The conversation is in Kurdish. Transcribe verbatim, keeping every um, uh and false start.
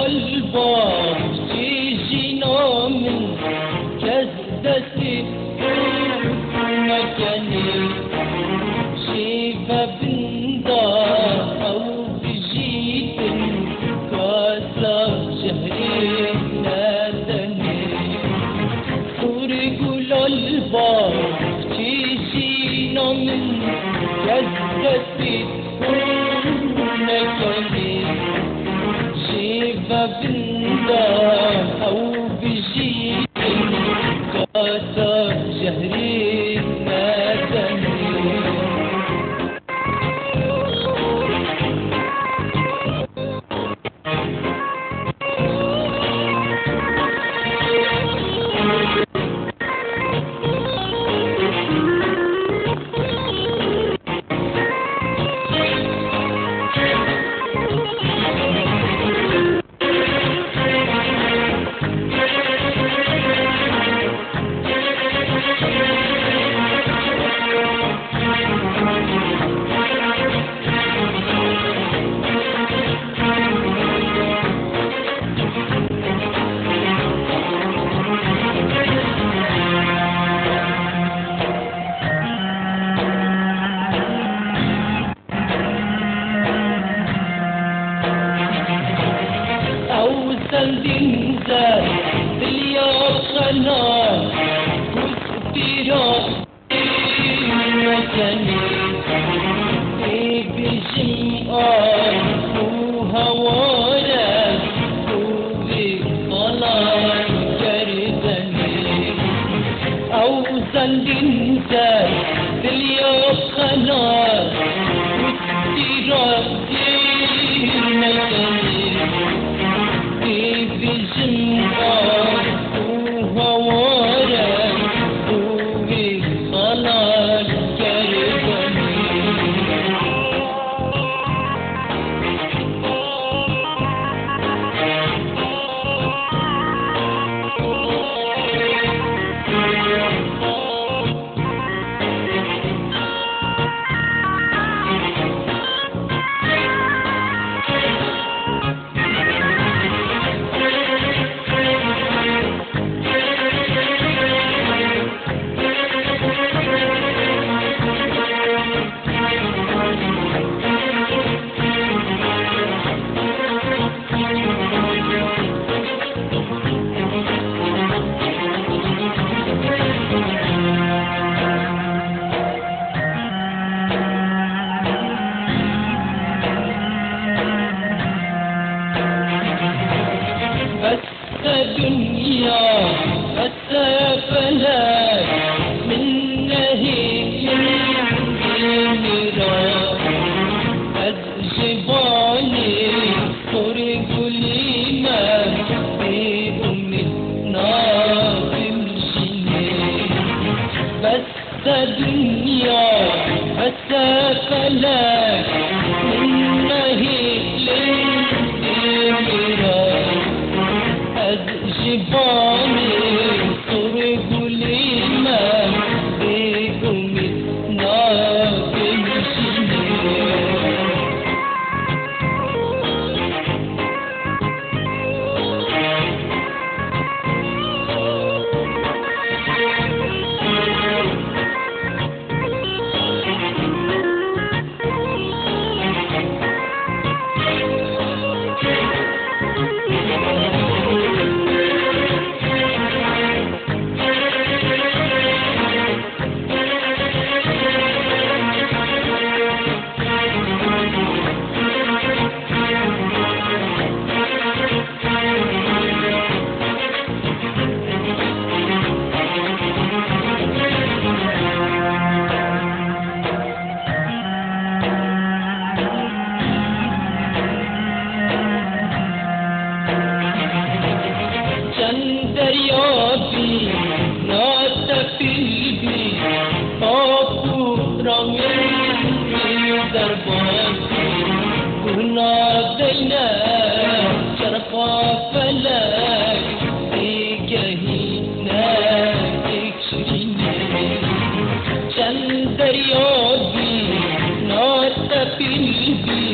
Li baxçê jîna min kes destê xwe nekenê. Şêve vinda ew bijîtin kasa jehrê nedenê. Sûrê gula li baxçê jîna min kes destê xwe nekenê. Şêve vinda ew bijîtin kasa jehrê nedenê. Ew sendîn zer diliya xena, kustî ra mekenî. Ê bijim ay û haware û vê xalan gerdenî. Ew sendîn zer diliya xena, kustî ra Bes e dinya, bes e felek, min nehî min ra. Ez ji balê sorê gulî me bê umîd nakim jinê. Bes e dinya, bes e felek, min nehîlin dêmira. Ez ji balê sorê gulî me bê umîd nakim jinê. Çend derya bî, na tefîl bî, pap û rangê derbas bî, guhna deyne çerxa felek, têgehîne têk şirînê. Çend derya bî, na tefîl bî,